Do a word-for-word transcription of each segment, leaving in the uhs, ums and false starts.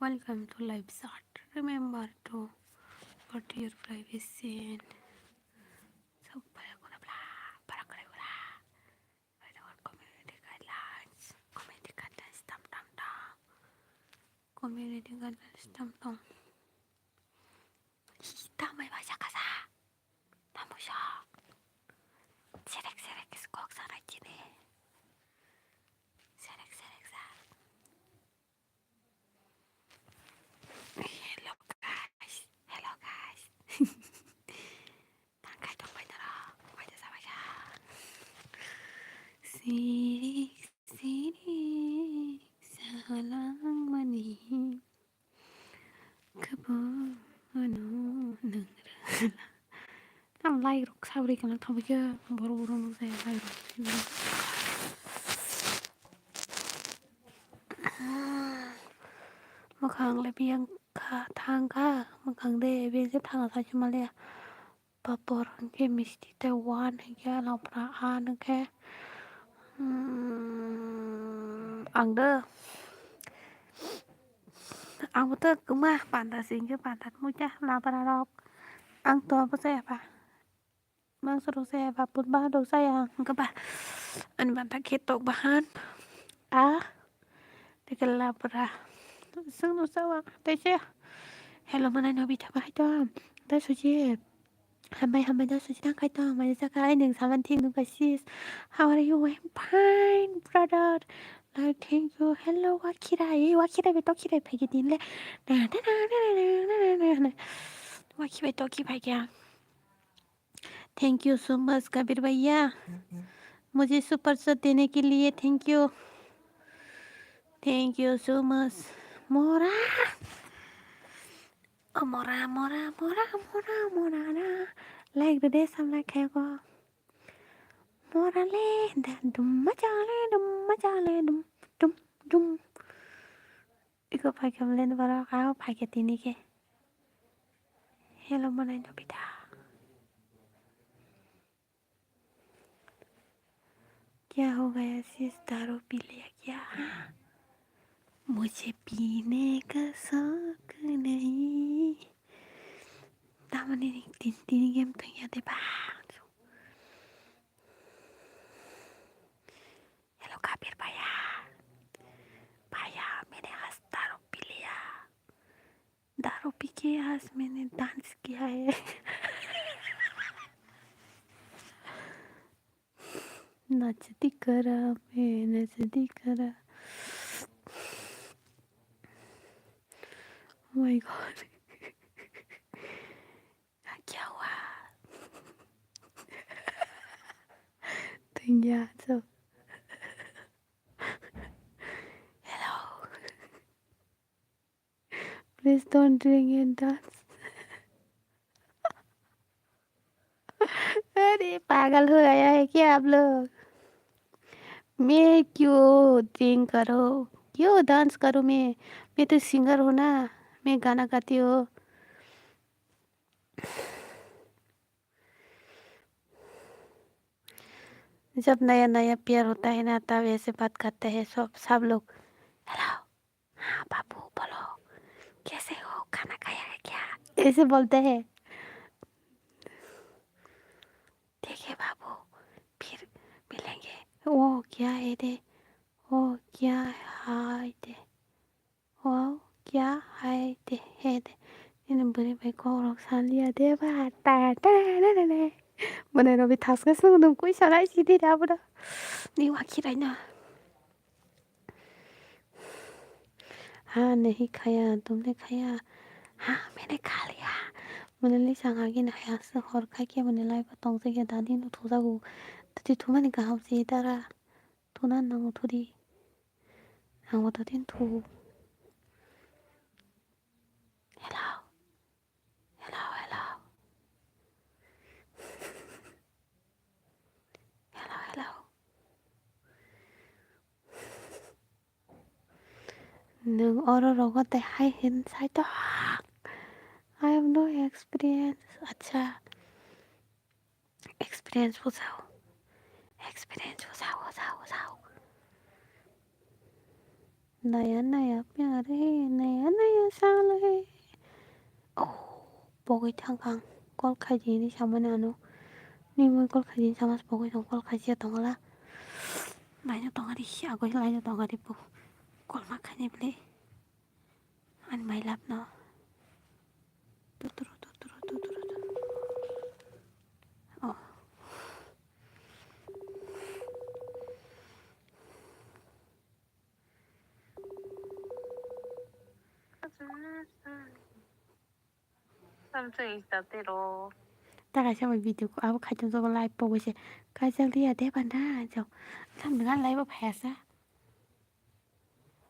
Welcome to live chat. Remember to protect your privacy and so para kura bla, para kura bla. Community guidelines, community guidelines tam tam tam. Community guidelines tam tam. Hi, tamai baca kasa. Tamu sha. Serek serek is kok sana kini. Serek serek sa. Hello guys. Hello guys. Tangkai tongbai toro. Waja sabaja. Sirik sirik salang mani. Kebo ano nang. Tam lai rok sabri kana thobikhe boro boro no jaya lai rok. Mwkhang le biyang kha thang kha mwkhang de biyang khe thang kha sachi maliya. Papor hwnkhe misti tei wan hwnkhe lapra an hwnkhe. Hmm, ang do. Ang bo to kwma panda se hwnkhe panda mucha lapra rok. Ang to abo chaya ba. Mangso rok chaya ba, pun ba rok chaya hwnkhe ba. Ani banta khe tok bahan. A. Tei khe lapra. Sung no chawa. Tei se. Hello, manai no bitha bahai to. Tei suji. Hambai, hambai, da suji tang kai tong, mani saka, ai neng saman thik nung kai sis. How are you? I'm fine, brother. Like, thank you. Hello, wakira, eh, wakira, be tokira, phai ke din le. Na, na, na. Wakira, be toki phai ke. Thank you so much, Kabir bhaiya. मुझे super chat देने के लिए thank you. Thank you so much. Mora. Oh, mora, mora, mora, mora, mora, na. Like the day, some like, hey, go. Mora le, da, dum, ma, cha, le, dum, ma, cha, le, dum, dum, dum. Iko phai khe malen borok, ah, phai khe tini khe. Hello, manai no bida. क्या हो गया sis, दारू पी लिया क्या? मुझे पीने का शौक नहीं. Tamani ni tin tin game thang ya de ba. Hello, Kabir bhaiya. Bhaiya, मैंने आज दारू पी लिया. दारू पी के आज मैंने डांस किया है. नचती करा मैं, नचती करा. Oh my God. क्या हुआ? Thank you. Hello. Please don't drink and dance. अरे पागल हो गया है क्या आप लोग? मैं क्यों ड्रिंक करो, क्यों डांस करूँ मैं? मैं तो सिंगर हूँ ना, मैं गाना गाती हूँ. जब नया नया प्यार होता है ना, तब ऐसे बात करते हैं सब, सब लोग. हेलो, हाँ बाबू बोलो, कैसे हो, खाना खाया है क्या? ऐसे बोलते हैं. ठीक है बाबू, फिर मिलेंगे. वो क्या है दे, वो क्या है दे. Wow, kya hai de, he de. Nini bwrwi bai kok rok saliya de ba, ta, ta, re, re, re. Bwrwi rok bi thaskhe swngdung, kwi sanai si de da bwrwi. Ni wa khirai na. Ha, nahi khaya, tumne khaya. Ha, maine kha liya. Bwrwi ni saka gini haya se hor khai khe bwrwi lai bo tong se khe dadi no thujago. Dadi thumani kaham se dara. Thuna nango thudi. Ang bo to tin thu. Hello. Hello, hello. Hello, hello. Nwng oro rogo tei hai hin sai to. I have no experience. Acha. Experience bujao. Experience bujao, bujao, bujao. Naya naya pyar hai, naya naya saal hai. Oh, pogwi thangkha ang. Call khaidi hinwi samani ano. Ni mui call khaidi hinwi sama se pogwi tong, call khaisiya tongla. Maino tongari, agoi laino tongari bo. Call ma khaini bwle. Ani my love no. Tuturu, tuturu, tuturu, tuturu. Oh. Samsung Insta tero. Ta kaisa bai video ko abo khaito jogo live pogwi se. Kaisa liya de banda jo. Tam dengan live phaya sa.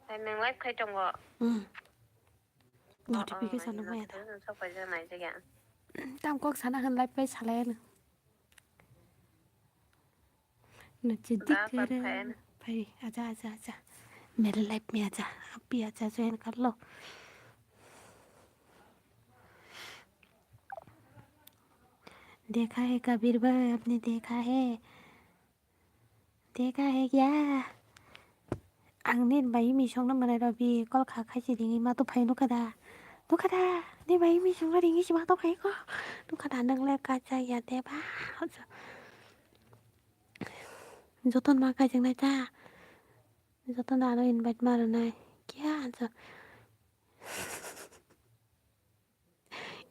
Hai nang live khai tongo. Hmm. Notification no maya da. Notification sok paijak nai jagya. Tam kok sana han live pai salai ano. Nachi dikere. Phai, aja, aja, aja. Mere live mein aja. Aap bhi aja, join kar lo. देखा है कबीर भाई, आपने देखा है? देखा है क्या? Ang nin bai misong no manai rw bi call kha khai si ringwi ma to phai nukha da. Nukha da, nin bai misong no ringwi si ma to phai ko. Nukha da nang le kacha ya de ba. Joton ma kaijaknai ta. Joton aro invite ma rwnai. Kya ansa?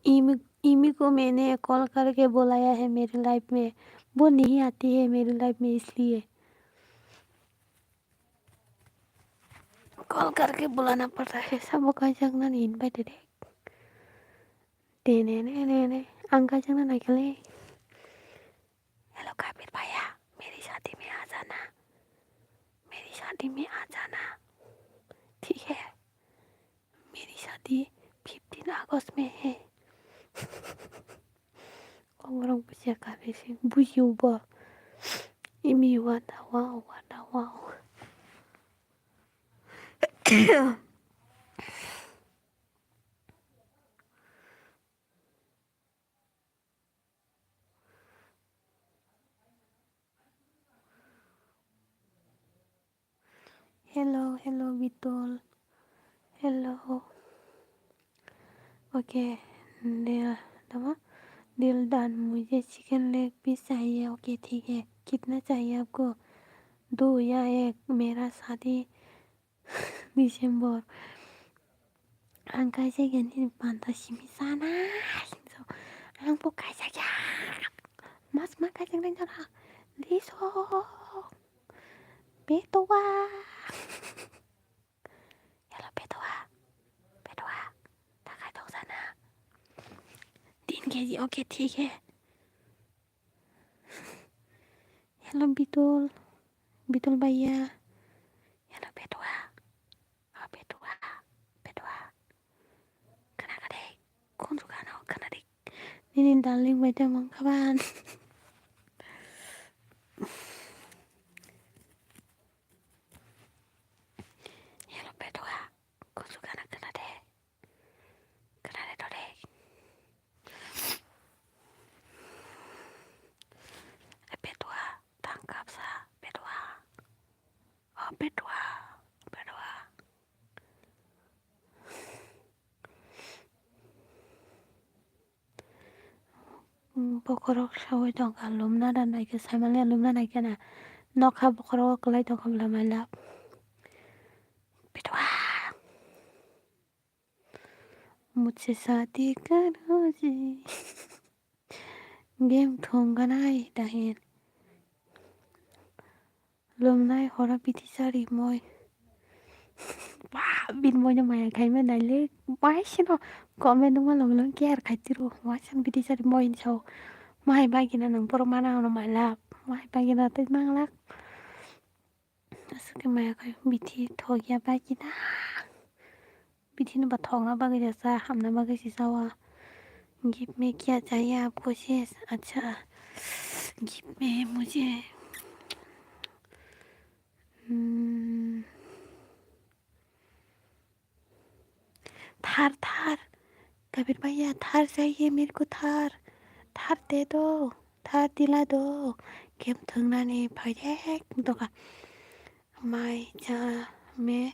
Emmy Emmy को मैंने कॉल करके बुलाया है मेरे लाइफ में, वो नहीं आती है मेरे लाइफ में, इसलिए कॉल करके बुलाना पड़ता है। Sabo kaijaknani invite de. Tenenenene. Ang kaijakna naikhe le. Hello Kabir bhaiya, मेरी शादी में आ जाना, मेरी शादी में आ जाना, ठीक है? मेरी शादी fifteen August में है. Kongrong bujiya Kabir se bujiyo bo. Imi wada wow, wada wow. Hello, hello, Bitul. Hello. Okay, दिल, तमा दिल दान मुझे चिकन लेग पीस चाहिए। ओके, ठीक है, कितना चाहिए आपको? दो या एक? मेरा शादी December. Ang kaisa gani panta simi sana. Ang bo kaisa ya. Mas ma kaisa nang jara. Liso. Betowa. Hello, Betowa. Betowa. Ta khai tok sana. तीन केजी, ओके, ठीक है. Hello, Bitul. Bitul bhaiya. Hello, Betowa. Oh, Betowa. Betowa. Khna kha de. Khunju khano khna de. Nini darling bai tongmang khaban. Hello, Betowa. Khunju khana khna de. Khna de to de. Eh, Betowa, tang kap sa, Betowa. Oh, Betowa, Betowa. Bokhorok sawi tongkha, lumna da naikhe, saimaliya lumna naikhe na. Nokha bokhorogo kwlai tongkha bwla maila. Betowa. मुझसे शादी करो जी। Game thwng ganai dahin. Lumnai horo biti chari moi. Ba, bin moi no maya khai ma naile. Mai sino comment nungma long long care khai tiro. Mai san biti chari moi so. Mai bagina nang poro mana ono maila. Mai bagina tei manglak. Aswk khe maya khai bithi thok ya bagina. Bithi no ba thokna bagwi rw cha, hamna bagwi se cha o. Give me kya chahiye aapko se? Acha. Give me mujhe. Hmm. Thar, Thar. Kabir bhaiya, Thar chahiye mere ko, Thar. Thar de do, Thar dila do. Game thwngnani phairek doka. Mai cha me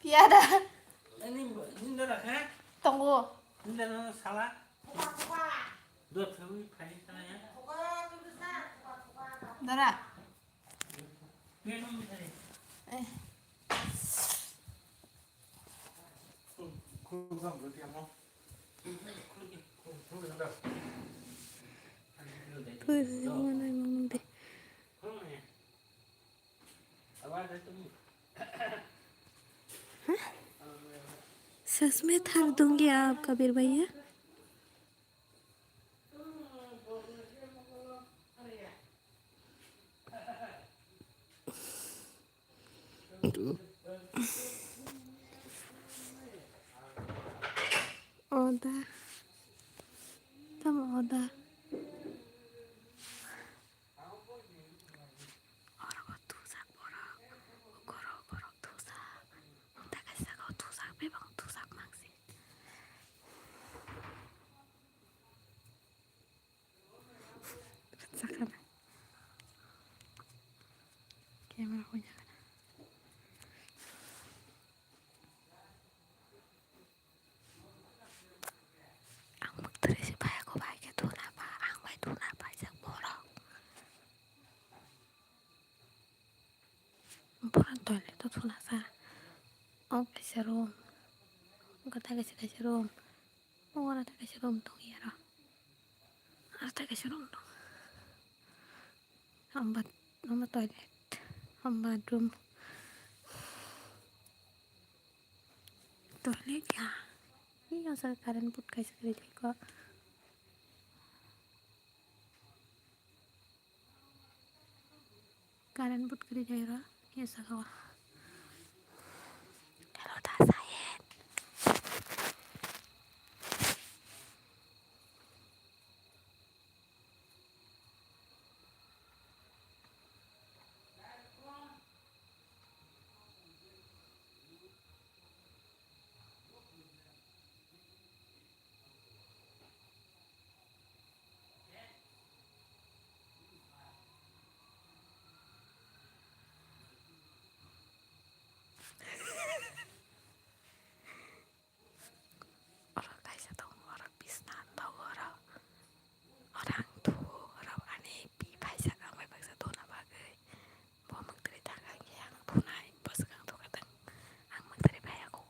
Piada. Ini, ini dah, eh? Tunggu. Ini dah, salah. Dua tahun, paling salah ya. Tara. Eh. Tui, tui, tui, tui, tui. सच में थक दूंगी आप कबीर भैया। Oda. Tamo oda. Oro thujak borok. Oro borok thujak. Tei kaisa o thujak, bebak thujak mangsi. Sakana. Camera hoina kana. Ang mwktwrwi se bai, ako bai khe thuna ba, ang bai thuna paijak borok. Borok toilet o thuna sa. O kaisa room. Omo kaisa kaisa room. Oro tei kaisa room tong ya ro. Aro tei kaisa room tong. Hamba, hamba toilet. Hamba bathroom. Toilet ya. Ini yang sa current board kaisa kiri ko. Current board kiri jai ro, ya saka o. Hello, da sayen. Oro kaisa tongo, oro bisna tongo, oro, oro ang thuo, oro ani pi paisa kang bai baksa thuna bagwi. Bo mwktwrwi thang khe ang thunai, bwswk ang thukha tang, ang mwktwrwi phai ako.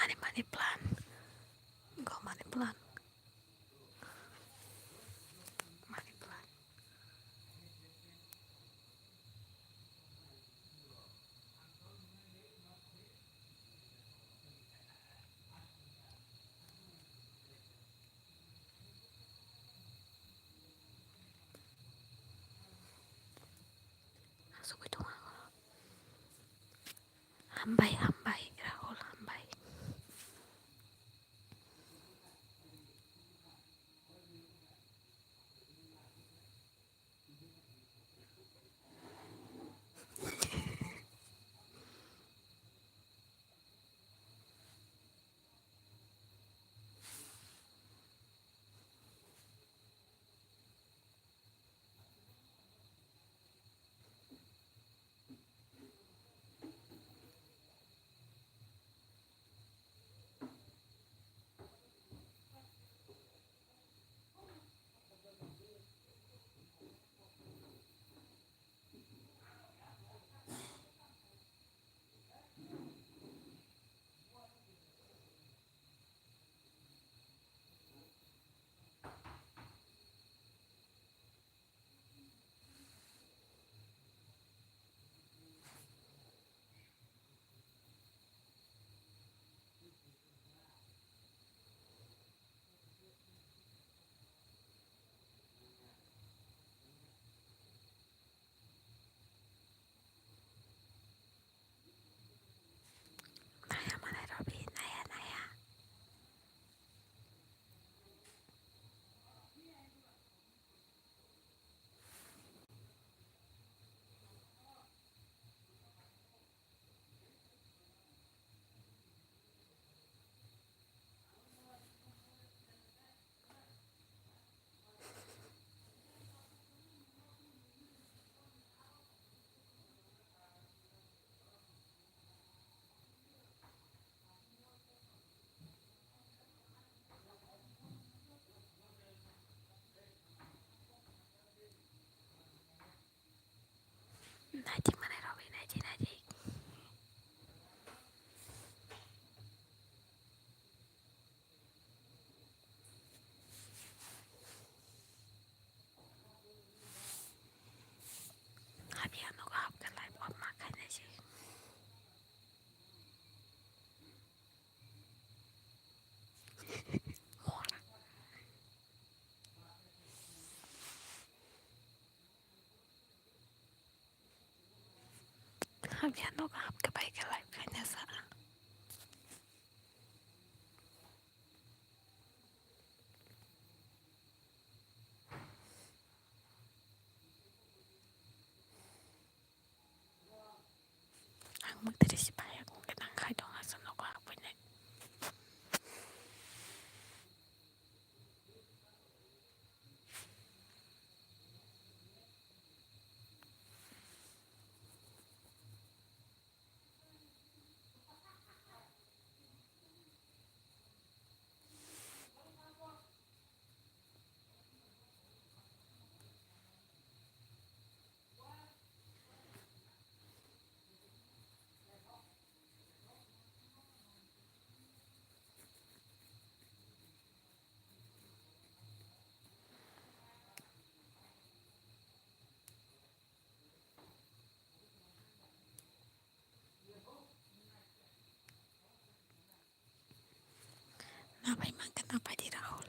Ani money plan. Go money plan. Money plan. Asugwi tongo ang oro. Hambai, hambai, Rahul, hambai. Naijik manai rok bai naijik naijik. Habia nogo hapkhe live off ma khainai se. Hamya nogo hapkhe bai khe live khaina sa. Ang mwtwrwi se pai, ang khe nang khai tong asa nogo hapwi nai. Napai mankhe napai di Rahul.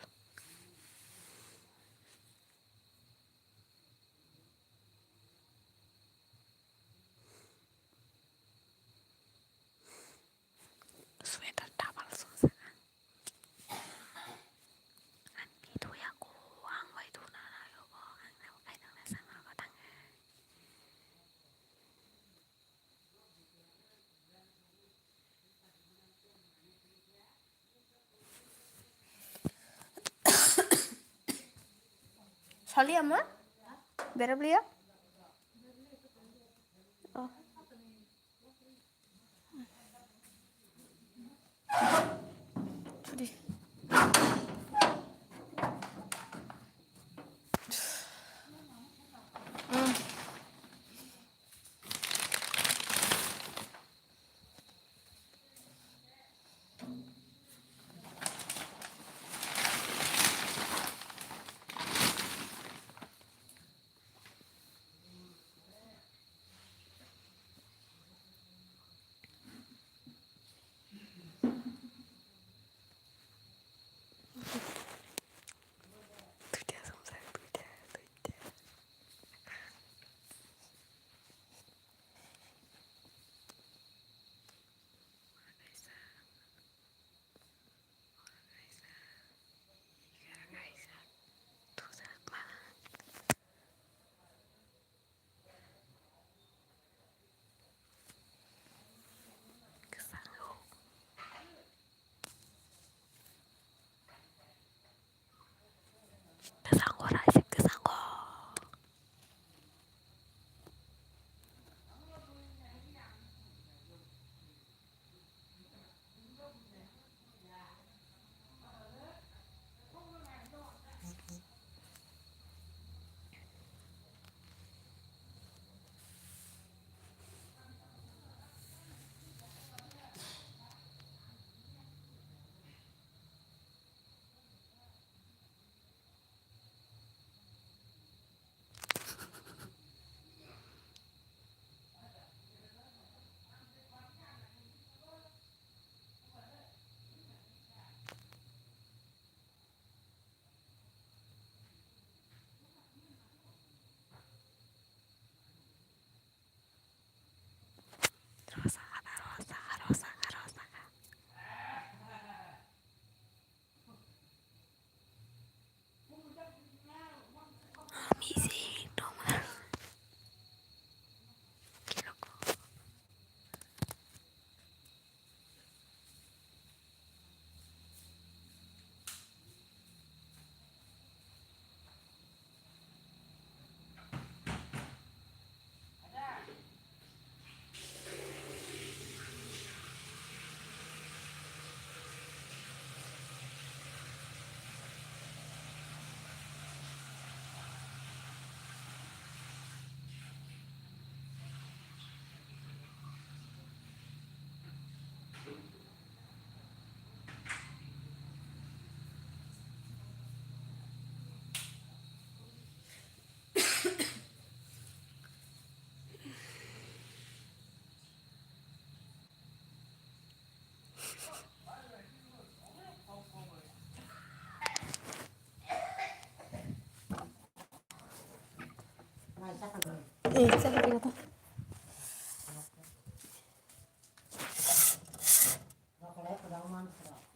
Sweater double songsa. Ang pi thuya ko, ang bai thuna na yo ko, ang na kai thang na sang na ko thang. Sali ama? Berap liya? Oh. Sorry. Kwsang o, raising kwsang o.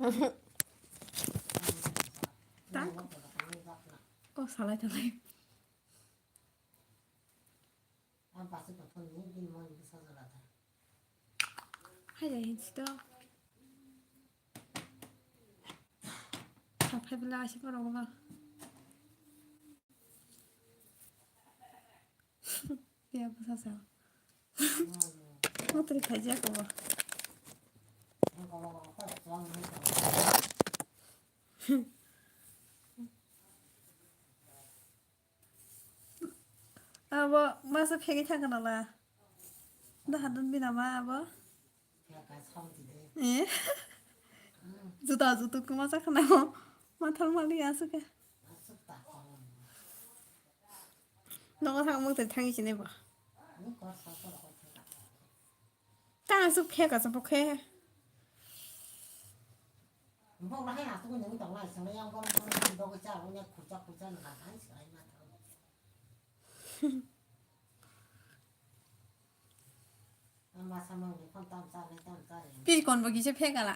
Tak. Oh, salai, salai. Hai, hai, hai, sito. Saphai bela asi borok ba. Dia apa sasa? Mau teri kaja ko. Abo masa phegwi thangkha nala. Da hadon bina ma abo. Eh. Juta jutu kuma sakha na mo. Mathal mali asuk. Nogo thang mung tei thangi sini bo. Ta asuk phek asuk bo khe. Bok lahai asuk nung tong lai sini yang bok bok bok cha unya kucha kucha nang hai sini ma thang. Ama samang ni phone tam cha nai tam cha re. Pi kon bo kisa phek ala.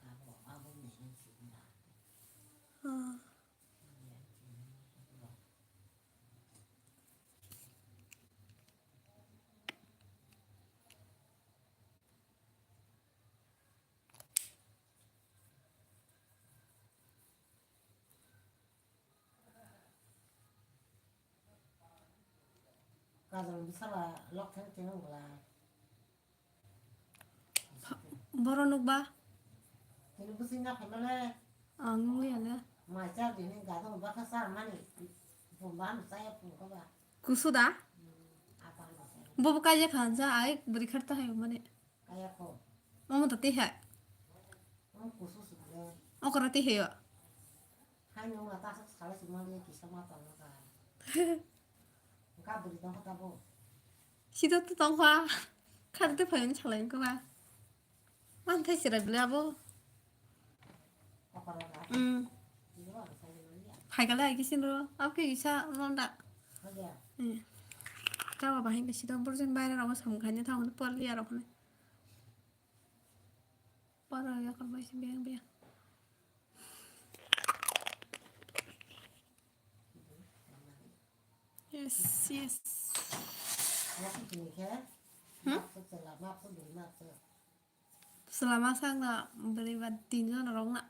Abo abo ni sini. Ah. Kajol bwsala lok thang thang wngla. Boro nukba? Tini bwswk na phaimale. Ang nukliya le. Mai cha bini gadang bakha cha mani. Bumba no chaya pungkha ba. Kusu da? Hmm, apa no chaya. Bobo kaija khan cha ai bwrwi kharta hai mane. Kaya kho. Omo to twi hai. Omo kusu sukle. Okora twi hai o. Hai nung la ta sak sala sima le kisa ma ta ma ta. Ka bwrwi tong kha ta bo. Sida to tong kha. Khar te phai salai ko ba. Man thai sira bile abo. Okora ba. Hmm. Ni ba sa ni ya. Phai kala ai kisin ro. Ab ke kisa ronda. Aja. Hmm. Tawa bahai ke sida burjin bayar ro sam khani thaun por liya ro khani. Para ya kan masih biang biang. Yes, yes. Hmm? Selama sang na beri ba tin jon rong na.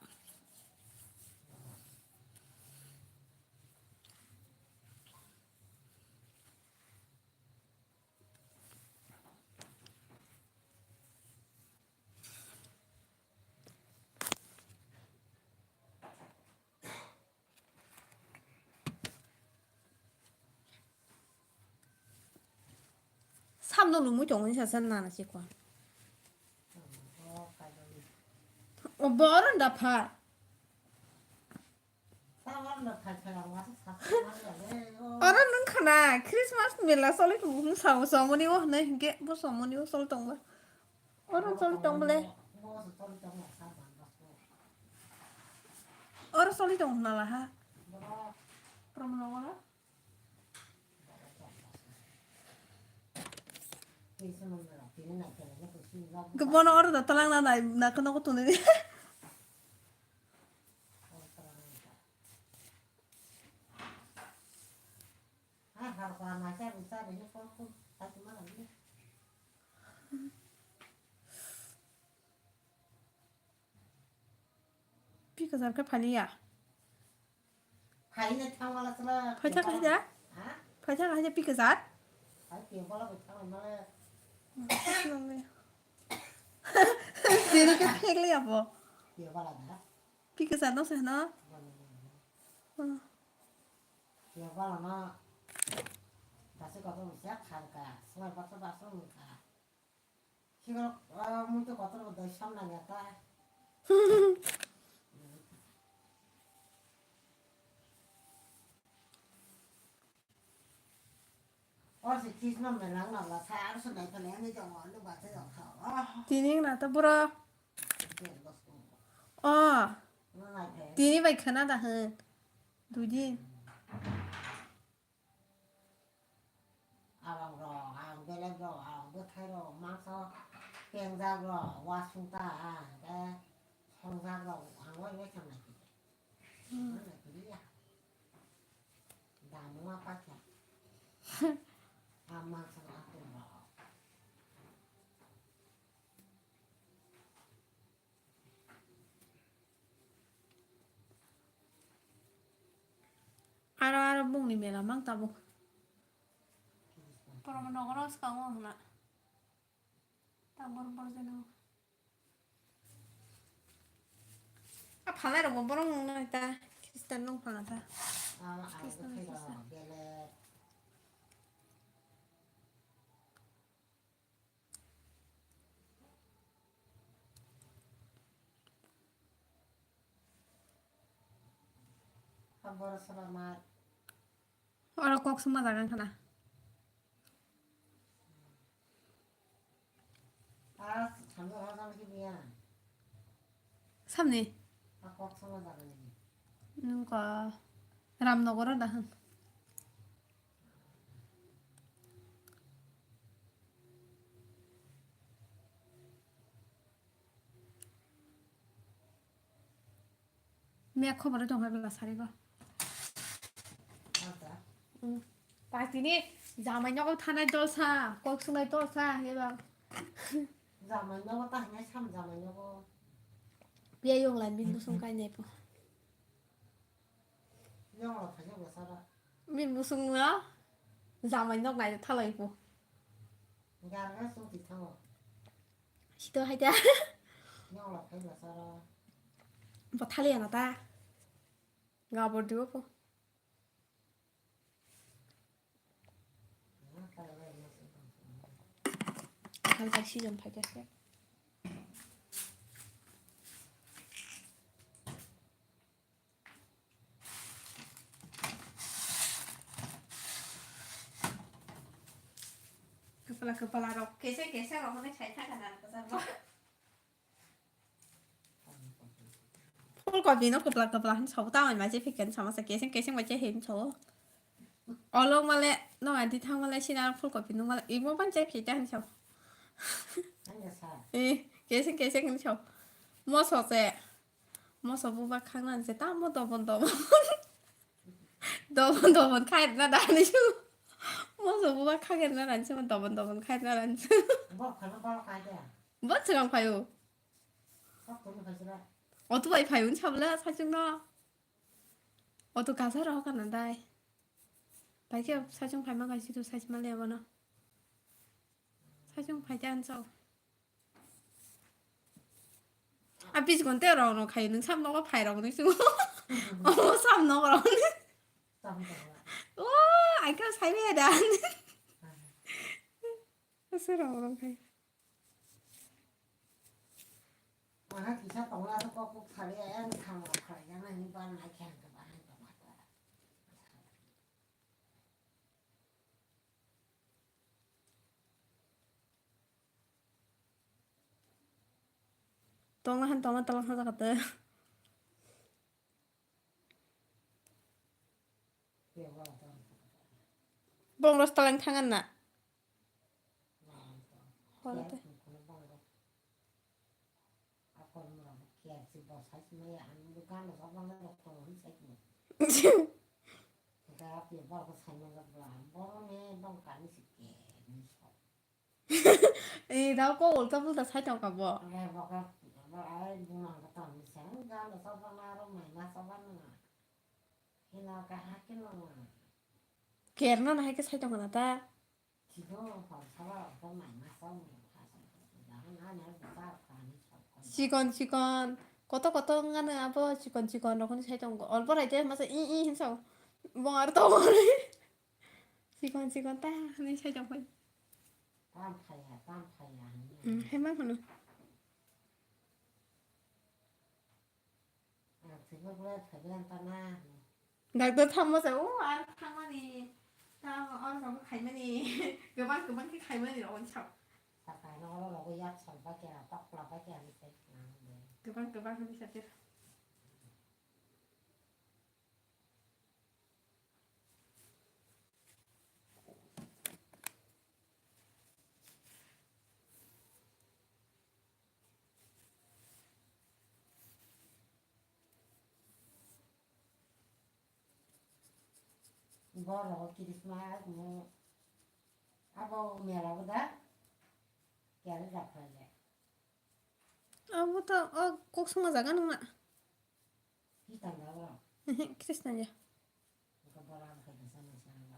Samno lumui tongmani sasa nana chikon. O boron da pha. Oro nung khana Christmas mela soli tong bung sao somoni o hwnwi hinkhe bo somoni o sol tongba. Oro sol tong bole. Oro soli tong hwnala ha. Prom no wala. Gebono oro da talang na nai na kono ko tuni. Pi kwchar khe phaliya. Phaina thangmala chwla. Phaisa kahida? Ha? Phaisa kahida pi kwchar? Hai piyok bala bai thangmala. Tini khe phek liya bo. Piyok bala da? Pi kwchar no se no? Bala bala. Hmm. Piyok bala no. Dasi kotor bisa kharka. Swmai baksa baksa mungka. Sigo, ah, muitu kotor bo doi samna ya ta. Or si Christmas melang na la sa ar sunai pale ani jong alu ba te jong kha. Ah. Tini na ta bura. Jeng bos ko. Oh. Ngai phe. Tini bai khana da hwn. Along rok, ang belek rok, ang bwthai rok, mangso pengjak rok, wasung ta, ang khe Thongjak rok ang bai bai thang nai khe. Hmm. Ang nai khe ya. Damu ma pa khe. Ama sa aku rok. Aro, aro bongni mela mang tabuk. Borok nogo rok swkango hwnna. Tabor borjano. A phalai rok bo borok nung nai ta. Khristan nung phala ta. Khristan nung phala. Oro kok suma jaga wngkha na. Samni. Nungkha Ramnogoro da hwn. Miya khobor tong hai bwla sari go. Acha. Mm. Patini jamai nogo thanai dolsa, kok sunai dolsa, eba. Jamai nogo ta hinai sam jamai nogo. Biya yong lai bin busung kai nai po. Yong lo thai yong lo sara. Bin busung no jamai nog nai thalai po. Gar ga sung ti thango. Sito hai ta. Yong lo thai lo sara. Bo thali ana ta. Gabor dibo po. Hal tak si jam phai ta se. Kwpla kwpla rok kese kese rok hwnwi sai thangkha na kwchangma. Phul kopi no kwpla kwpla hwn sao, tamoni bai se phikan sama sa keseng keseng bai se hin sao. Olok male no anti thang male sina phul kopi no male imo ban che phita hwn sao. Anya sa. Eh, keseng keseng hwn sao. Moso se. Moso buba khangna se tamo dobon dobon. Dobon dobon khai na dani su. Moso buba khangna dani su dobon dobon khai na dani su. Bo khana ba khai de. Bo chwrang phaio. Kok tuni phai sila. Otu bai phaio ni sabla sachung no. Otu kasa rok kana dai. Bai khe sachung phai ma kai situ sachma le abono. Sachung phai ta anso. A bis gonte rok no khai nung sam nogo phai rok ni su. O sam nogo rok ni. O ai ka sai me da. Asa rok rok khai. Mana kisa tongla to kok kok thali ya, yang thang rok khai, yang ni ban lai khe ang khe ban lai khe ban lai. Tongla han tongla tala han jaga te. Bong ros talang thangan na. Holo te. Ee, dao ko ulta pulta sai tong ka bo. Kerno na hai khe sai tong na ta. Chikon chikon, koto koto wngano abo chikon chikon rokni sai tongo. Olbo raite masa i i hinsa bong ar tongo. Chikon chikon ta hinwi sai tongphai. Tam phaiya, tam phaiya hinwi. Hmm, hema hwno. Doctor tamo sa, o, ar thangmani, tamo, ar kamo khaimani, gabang gabang khe khaimani rok, oni sao. Sakano oro rogo yak sal ba kya, tokla ba kya, ni sai. Gabang gabang ni sa ter. Borok Christmas mo abo mela bo da kere da phale. Abo to o kok suma jaga nung na. Christian da bo. Christian ya. Ko bola ko da sama sama.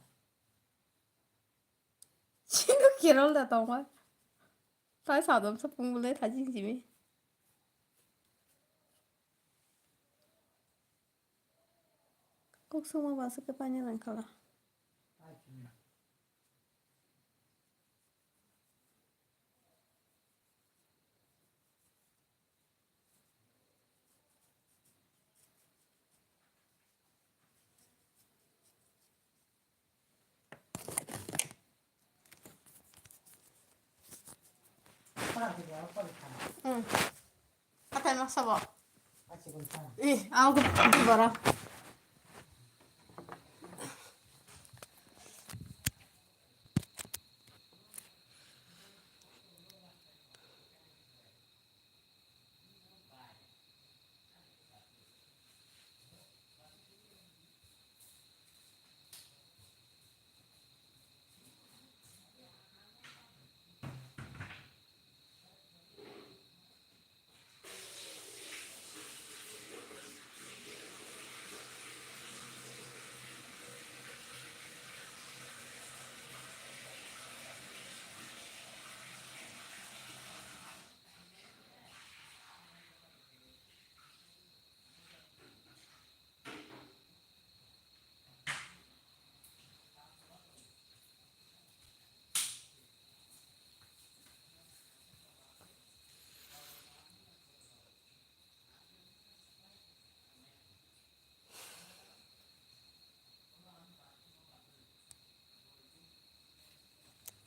Sino kerol da tongma. Tai sadom sa pung bulai thajin jimi. Kok suma ba sa ke pani rang khala. Hmm. Katai ma sabo. Ih, aku ke bora.